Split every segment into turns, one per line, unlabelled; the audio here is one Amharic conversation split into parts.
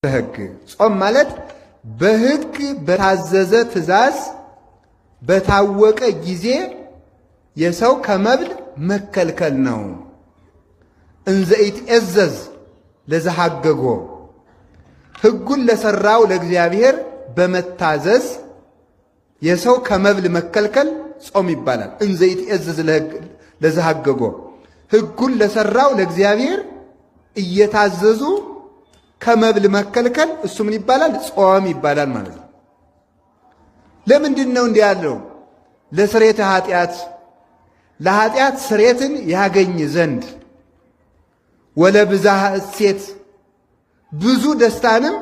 ሕግ ጾም ማለት በሕግ በታዘዘ ትእዛዝ በታወቀ ጊዜ የሰው ከመብል መከልከል ነው። እንዘ ኢትዔዘዝ ለዘሐገጎ ሕጉን ለሰራው ለእግዚአብሔር በመታዘዝ የሰው ከመብል መከልከል ጾም ይባላል። እንዘ ኢትዔዘዝ ለዘሐገጎ ሕጉን ለሰራው ለእግዚአብሔር እየታዘዙ ከመብል መከልከል እሱ ምን ይባላል? ጾም ይባላል ማለት ነው። ለምንድን ነው እንዲህ ያለው? ለስርየተ ኃጢአት፣ ለኃጢአት ስርየትን ያገኝ ዘንድ፣ ወለብዛህ እሴት፣ ብዙ ደስታንም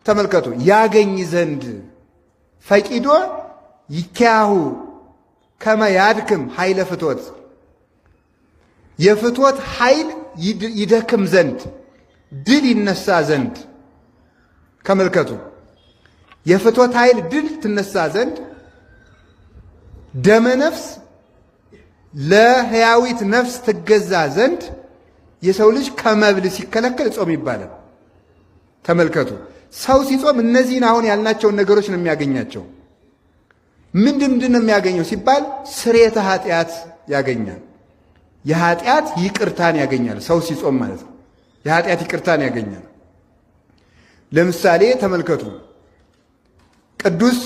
ተመልከቱ ያገኝ ዘንድ፣ ፈቂዶ ይኪያሁ ከመ ያድክም ኃይለ ፍትወት፣ የፍትወት ኃይል ይደክም ዘንድ፣ ድል ይነሳ ዘንድ። ተመልከቱ፣ የፍትወት ኃይል ድል ትነሳ ዘንድ፣ ደመ ነፍስ ለሕያዊት ነፍስ ትገዛ ዘንድ የሰው ልጅ ከመብል ሲከለከል ጾም ይባላል። ተመልከቱ፣ ሰው ሲጾም እነዚህን አሁን ያልናቸውን ነገሮች ነው የሚያገኛቸው። ምንድን ምንድን ነው የሚያገኘው ሲባል ስርየተ ኃጢአት ያገኛል። የኃጢአት ይቅርታን ያገኛል። ሰው ሲጾም ማለት ነው። የኃጢአት ይቅርታን ያገኛል። ለምሳሌ ተመልከቱ፣ ቅዱስ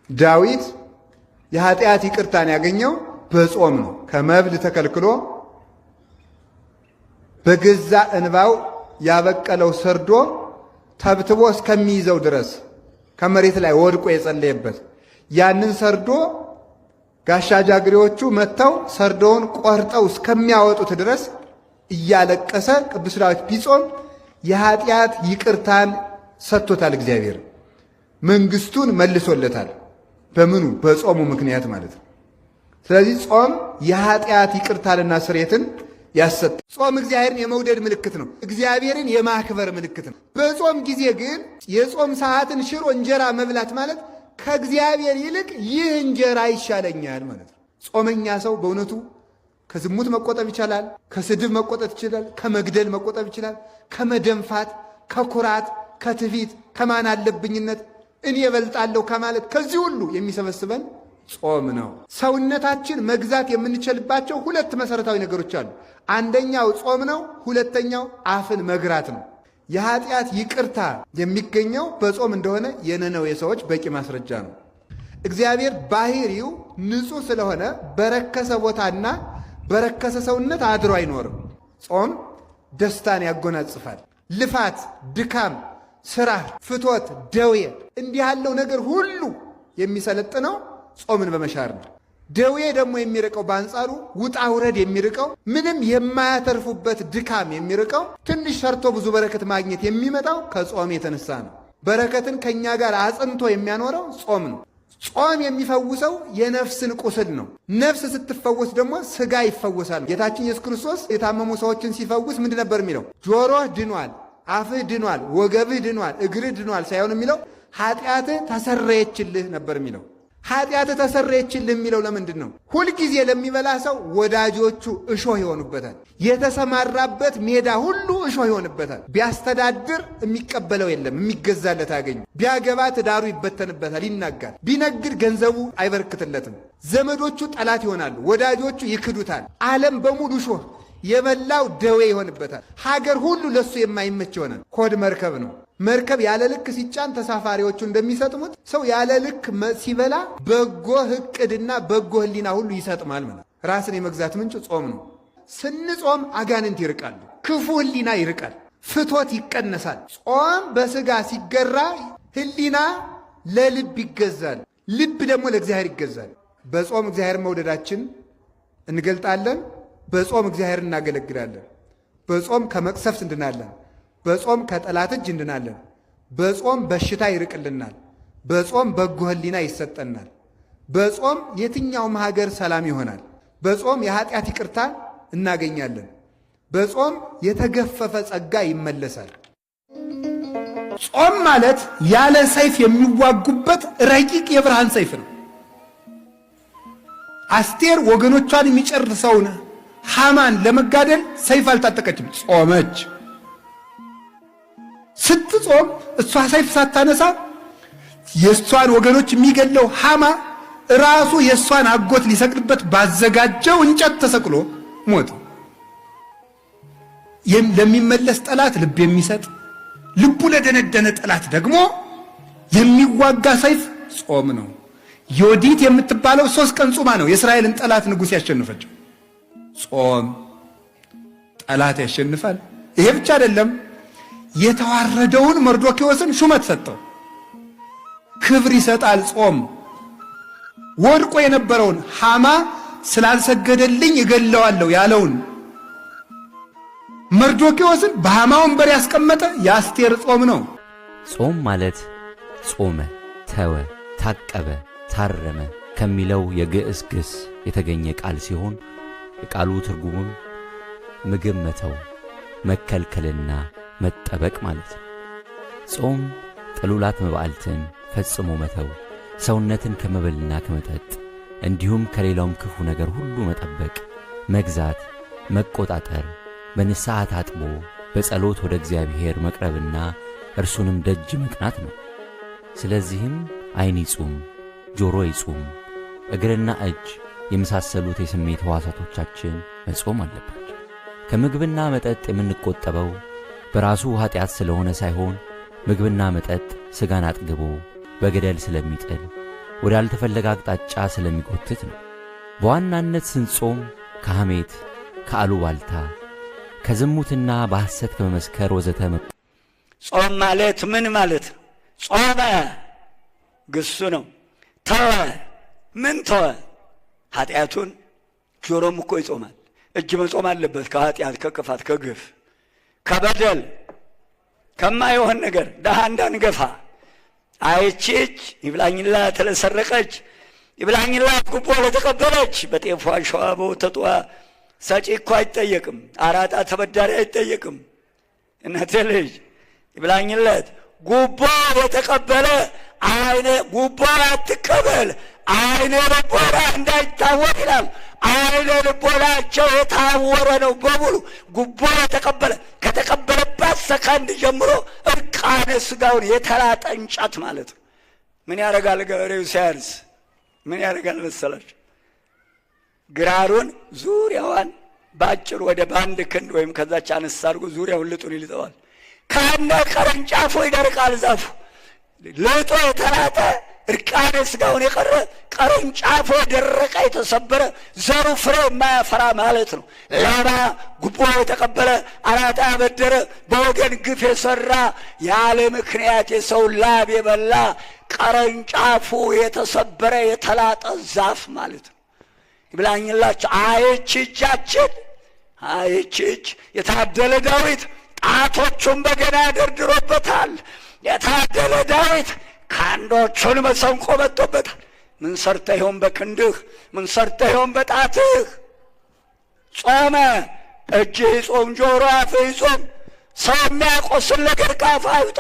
ዳዊት የኃጢአት ይቅርታን ያገኘው በጾም ነው። ከመብል ተከልክሎ በገዛ እንባው ያበቀለው ሰርዶ ተብትቦ እስከሚይዘው ድረስ ከመሬት ላይ ወድቆ የጸለየበት፣ ያንን ሰርዶ ጋሻ ጃግሬዎቹ መጥተው ሰርዶውን ቆርጠው እስከሚያወጡት ድረስ እያለቀሰ ቅዱስ ዳዊት ቢጾም የኃጢአት ይቅርታን ሰጥቶታል። እግዚአብሔር መንግስቱን መልሶለታል። በምኑ? በጾሙ ምክንያት ማለት ነው። ስለዚህ ጾም የኃጢአት ይቅርታንና ስርየትን ያሰጣል። ጾም እግዚአብሔርን የመውደድ ምልክት ነው። እግዚአብሔርን የማክበር ምልክት ነው። በጾም ጊዜ ግን የጾም ሰዓትን ሽሮ እንጀራ መብላት ማለት ከእግዚአብሔር ይልቅ ይህ እንጀራ ይሻለኛል ማለት ነው። ጾመኛ ሰው በእውነቱ ከዝሙት መቆጠብ ይቻላል። ከስድብ መቆጠብ ይችላል። ከመግደል መቆጠብ ይችላል። ከመደንፋት፣ ከኩራት፣ ከትፊት፣ ከማን አለብኝነት፣ እኔ እበልጣለሁ ከማለት፣ ከዚህ ሁሉ የሚሰበስበን ጾም ነው። ሰውነታችን መግዛት የምንችልባቸው ሁለት መሰረታዊ ነገሮች አሉ። አንደኛው ጾም ነው። ሁለተኛው አፍን መግራት ነው። የኃጢአት ይቅርታ የሚገኘው በጾም እንደሆነ የነነዌ ሰዎች በቂ ማስረጃ ነው። እግዚአብሔር ባህሪው ንጹሕ ስለሆነ በረከሰ ቦታና በረከሰ ሰውነት አድሮ አይኖርም። ጾም ደስታን ያጎናጽፋል። ልፋት፣ ድካም፣ ስራ፣ ፍቶት፣ ደዌ እንዲህ ያለው ነገር ሁሉ የሚሰለጥነው ጾምን በመሻር ነው። ደዌ ደግሞ የሚርቀው፣ በአንጻሩ ውጣ ውረድ የሚርቀው፣ ምንም የማያተርፉበት ድካም የሚርቀው፣ ትንሽ ሰርቶ ብዙ በረከት ማግኘት የሚመጣው ከጾም የተነሳ ነው። በረከትን ከእኛ ጋር አጽንቶ የሚያኖረው ጾም ነው። ጾም የሚፈውሰው የነፍስን ቁስል ነው። ነፍስ ስትፈወስ ደግሞ ስጋ ይፈወሳል። ጌታችን ኢየሱስ ክርስቶስ የታመሙ ሰዎችን ሲፈውስ ምንድን ነበር የሚለው? ጆሮህ ድኗል፣ አፍህ ድኗል፣ ወገብህ ድኗል፣ እግርህ ድኗል ሳይሆን የሚለው ኃጢአትህ ተሰረየችልህ ነበር የሚለው። ኃጢአት ተሰረየችልህ የሚለው ለምንድን ነው? ሁልጊዜ ለሚበላ ሰው ወዳጆቹ እሾህ ይሆኑበታል። የተሰማራበት ሜዳ ሁሉ እሾህ ይሆንበታል። ቢያስተዳድር የሚቀበለው የለም፣ የሚገዛለት አያገኝም። ቢያገባ ትዳሩ ይበተንበታል፣ ይናጋል። ቢነግድ ገንዘቡ አይበረክትለትም። ዘመዶቹ ጠላት ይሆናሉ፣ ወዳጆቹ ይክዱታል። ዓለም በሙሉ እሾህ የበላው ደዌ ይሆንበታል። ሀገር ሁሉ ለሱ የማይመች ይሆናል። ሆድ መርከብ ነው። መርከብ ያለ ልክ ሲጫን ተሳፋሪዎቹ እንደሚሰጥሙት ሰው ያለ ልክ ሲበላ በጎ እቅድና በጎ ሕሊና ሁሉ ይሰጥማል ማለት። ራስን የመግዛት ምንጭ ጾም ነው። ስንጾም አጋንንት ይርቃሉ፣ ክፉ ሕሊና ይርቃል፣ ፍቶት ይቀነሳል። ጾም በስጋ ሲገራ ሕሊና ለልብ ይገዛል፣ ልብ ደግሞ ለእግዚአብሔር ይገዛል። በጾም እግዚአብሔር መውደዳችን እንገልጣለን። በጾም እግዚአብሔር እናገለግላለን። በጾም ከመቅሰፍት እንድናለን። በጾም ከጠላት እጅ እንድናለን። በጾም በሽታ ይርቅልናል። በጾም በጎ ሕሊና ይሰጠናል። በጾም የትኛውም ሀገር ሰላም ይሆናል። በጾም የኃጢአት ይቅርታ እናገኛለን። በጾም የተገፈፈ ጸጋ ይመለሳል። ጾም ማለት ያለ ሰይፍ የሚዋጉበት ረቂቅ የብርሃን ሰይፍ ነው። አስቴር ወገኖቿን የሚጨርሰውን ሃማን ለመጋደል ሰይፍ አልታጠቀችም፣ ጾመች። ስትጾም እሷ ሰይፍ ሳታነሳ የእሷን ወገኖች የሚገለው ሐማ ራሱ የእሷን አጎት ሊሰቅልበት ባዘጋጀው እንጨት ተሰቅሎ ሞተ። ለሚመለስ ጠላት ልብ የሚሰጥ፣ ልቡ ለደነደነ ጠላት ደግሞ የሚዋጋ ሰይፍ ጾም ነው። ዮዲት የምትባለው 3 ቀን ጾማ ነው የእስራኤልን ጠላት ንጉሥ ያሸነፈችው። ጾም ጠላት ያሸንፋል። ይሄ ብቻ አይደለም፣ የተዋረደውን መርዶኪዎስን ሹመት ሰጠው። ክብር ይሰጣል ጾም። ወድቆ የነበረውን ሐማ ስላልሰገደልኝ እገለዋለሁ ያለውን መርዶኪዎስን በሐማ ወንበር ያስቀመጠ የአስቴር ጾም ነው።
ጾም ማለት ጾመ፣ ተወ፣ ታቀበ፣ ታረመ ከሚለው የግዕዝ ግስ የተገኘ ቃል ሲሆን የቃሉ ትርጉምም ምግብ መተው፣ መከልከልና መጠበቅ ማለት ነው። ጾም ጥሉላት መባዕልትን ፈጽሞ መተው፣ ሰውነትን ከመብልና ከመጠጥ እንዲሁም ከሌላውም ክፉ ነገር ሁሉ መጠበቅ፣ መግዛት፣ መቆጣጠር፣ በንስሐ ታጥቦ በጸሎት ወደ እግዚአብሔር መቅረብና እርሱንም ደጅ መጥናት ነው። ስለዚህም ዓይን ይጹም፣ ጆሮ ይጹም፣ እግርና እጅ የመሳሰሉት የስሜት ሕዋሳቶቻችን መጾም አለባቸው። ከምግብና መጠጥ የምንቆጠበው በራሱ ኀጢአት ስለሆነ ሳይሆን ምግብና መጠጥ ሥጋን አጥግቦ በገደል ስለሚጥል፣ ወዳልተፈለገ አቅጣጫ ስለሚጎትት ነው። በዋናነት ስንጾም ከሐሜት፣ ከአሉባልታ፣ ከዝሙትና በሐሰት ከመመስከር ወዘተ
ጾም ማለት ምን ማለት ነው? ጾመ ግሱ ነው። ተወ፣ ምን ተወ? ኃጢአቱን። ጆሮም እኮ ይጾማል። እጅ መጾም አለበት ከኃጢአት፣ ከክፋት፣ ከግፍ፣ ከበደል፣ ከማይሆን ነገር፣ ድሃ እንዳንገፋ። አይቺ እጅ ይብላኝላት ለሰረቀች፣ ይብላኝላት ጉቦ ለተቀበለች፣ በጤፏ ሸዋ በወተቷ ሰጪ እኮ አይጠየቅም። አራጣ ተበዳሪ አይጠየቅም። እናቴ ልጅ ይብላኝለት ጉቦ የተቀበለ አይነ ጉቦ አትቀበል፣ አይነ ልቦና እንዳይታወቅ ይላል። አይነ ልቦናቸው የታወረ ነው በሙሉ። ጉቦ የተቀበለ ከተቀበለባት ሰከንድ ጀምሮ እርቃነ ስጋውን የተላጠ እንጨት ማለት ነው። ምን ያደርጋል ገበሬው ሲያርስ? ምን ያደርጋል መሰላችሁ? ግራሩን ዙሪያዋን በአጭር ወደ በአንድ ክንድ ወይም ከዛች አነስ አድርጎ ዙሪያውን ልጡን ይልጠዋል። ከነ ቅርንጫፉ ይደርቃል ዛፉ። ልጦ የተላጠ እርቃነ ስጋውን የቀረ ቅርንጫፉ የደረቀ የተሰበረ ዘሩ ፍሬ የማያፈራ ማለት ነው። ሌባ፣ ጉቦ የተቀበለ፣ አራጣ ያበደረ፣ በወገን ግፍ የሰራ፣ ያለ ምክንያት የሰው ላብ የበላ ቅርንጫፉ የተሰበረ የተላጠ ዛፍ ማለት ነው። ይብላኝላችሁ አይች እጃችን፣ አይች እጅ። የታደለ ዳዊት ጣቶቹን በገና ደርድሮበታል። የታደለ ዳዊት ክንዶቹን መሰንቆ መጥቶበታል። ምን ሰርተህ ይሆን በክንድህ? ምን ሰርተህ ይሆን በጣትህ? ጾመ። እጅህ ይጾም፣ ጆሮ አፍህ ይጾም። ሰው የሚያቆስል ነገር ከአፍህ አይውጣ።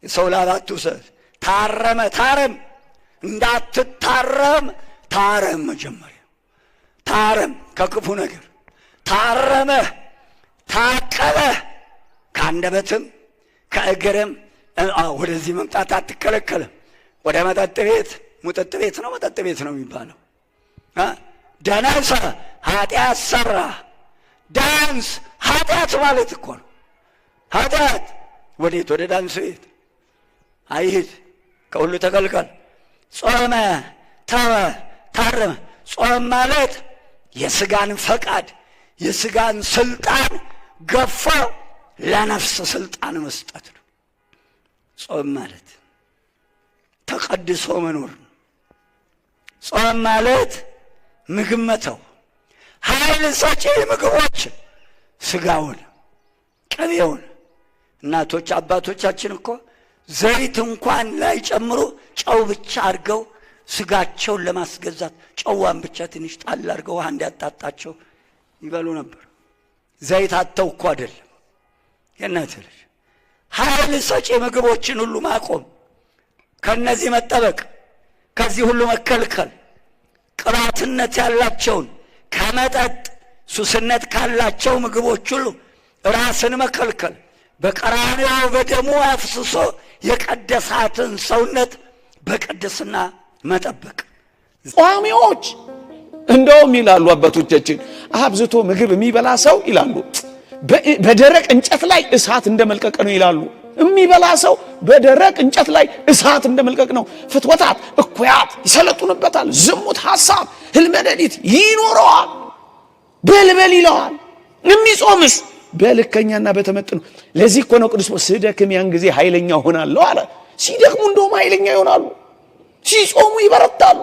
የሰው ላብ አትውሰድ። ታረመ፣ ታረም። እንዳትታረም ታረም። መጀመሪያ ታረም ከክፉ ነገር። ታረመ፣ ታቀበ። ከአንደበትም ከእግርም ወደዚህ መምጣት አትከለከልም። ወደ መጠጥ ቤት፣ ሙጠጥ ቤት ነው፣ መጠጥ ቤት ነው የሚባለው። ደነሰ፣ ኃጢአት ሰራ። ዳንስ ኃጢአት ማለት እኮ ነው። ኃጢአት ወዴት? ወደ ዳንስ ቤት አይሂድ፣ ከሁሉ ተከልከል። ጾመ፣ ተወ፣ ታረመ። ጾም ማለት የስጋን ፈቃድ የስጋን ስልጣን ገፎ ለነፍስ ስልጣን መስጠት ነው። ጾም ማለት ተቀድሶ መኖር ነው። ጾም ማለት ምግብ መተው፣ ኃይል ሰጪ ምግቦችን፣ ስጋውን፣ ቅቤውን። እናቶች አባቶቻችን እኮ ዘይት እንኳን ላይ ጨምሮ ጨው ብቻ አድርገው ስጋቸውን ለማስገዛት ጨዋን ብቻ ትንሽ ጣል አድርገው ውሃ እንዲያጣጣቸው ይበሉ ነበር። ዘይት አጥተው እኮ አይደለም። የእናትህ ልጅ ኃይል ሰጪ ምግቦችን ሁሉ ማቆም፣ ከነዚህ መጠበቅ፣ ከዚህ ሁሉ መከልከል፣ ቅባትነት ያላቸውን ከመጠጥ ሱስነት ካላቸው ምግቦች ሁሉ ራስን መከልከል፣ በቀራንዮ በደሙ አፍስሶ የቀደሳትን ሰውነት በቅድስና መጠበቅ።
ጿሚዎች እንደውም ይላሉ አባቶቻችን፣ አብዝቶ ምግብ የሚበላ ሰው ይላሉ በደረቅ እንጨት ላይ እሳት እንደመልቀቅ ነው ይላሉ። የሚበላ ሰው በደረቅ እንጨት ላይ እሳት እንደመልቀቅ ነው። ፍትወታት፣ እኩያት ይሰለጡንበታል። ዝሙት፣ ሐሳብ፣ ህልመ ሌሊት ይኖረዋል። በልበል ይለዋል። የሚጾምስ በልከኛና በተመጥኑ። ለዚህ እኮ ነው ቅዱስ ስደክም ያን ጊዜ ኃይለኛ ሆናለሁ አለ። ሲደክሙ እንደውም ኃይለኛ ይሆናሉ። ሲጾሙ ይበረታሉ።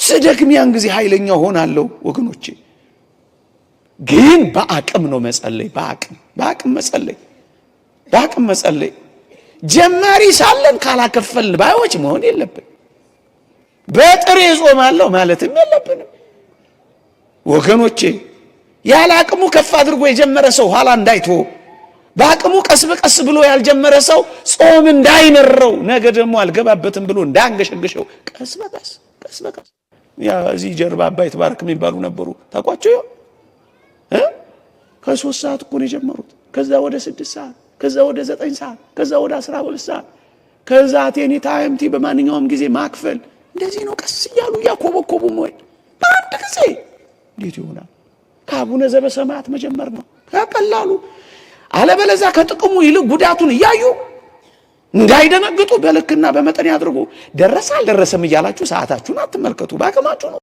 ስደክም ያን ጊዜ ኃይለኛ ሆናለሁ። ወገኖቼ ግን በአቅም ነው መጸለይ። በአቅም በአቅም መጸለይ በአቅም መጸለይ። ጀማሪ ሳለን ካላከፈልን ባዮች መሆን የለብን። በጥሬ ጾማለሁ ማለትም የለብንም ወገኖቼ። ያለ አቅሙ ከፍ አድርጎ የጀመረ ሰው ኋላ እንዳይቶ፣ በአቅሙ ቀስ በቀስ ብሎ ያልጀመረ ሰው ጾም እንዳይመረው፣ ነገ ደግሞ አልገባበትም ብሎ እንዳያንገሸግሸው ቀስ በቀስ ቀስ በቀስ። ያ እዚህ ጀርባ አባይ ትባረክ የሚባሉ ነበሩ። ታውቋቸው ይሆን? ከ3 ሰዓት እኮ ነው የጀመሩት። ከዛ ወደ 6 ሰዓት፣ ከዛ ወደ 9 ሰዓት፣ ከዛ ወደ 12 ሰዓት፣ ከዛ at any time ቲ በማንኛውም ጊዜ ማክፈል። እንደዚህ ነው። ቀስ እያሉ እያኮበኮቡ ወይ በአንድ ጊዜ እንዴት ይሆናል? ከአቡነ ዘበሰማያት መጀመር ነው ከቀላሉ። አለበለዚያ ከጥቅሙ ይልቅ ጉዳቱን እያዩ እንዳይደነግጡ በልክና በመጠን ያድርጉ። ደረሰ አልደረሰም እያላችሁ ሰዓታችሁን አትመልከቱ። በአቅማችሁ ነው።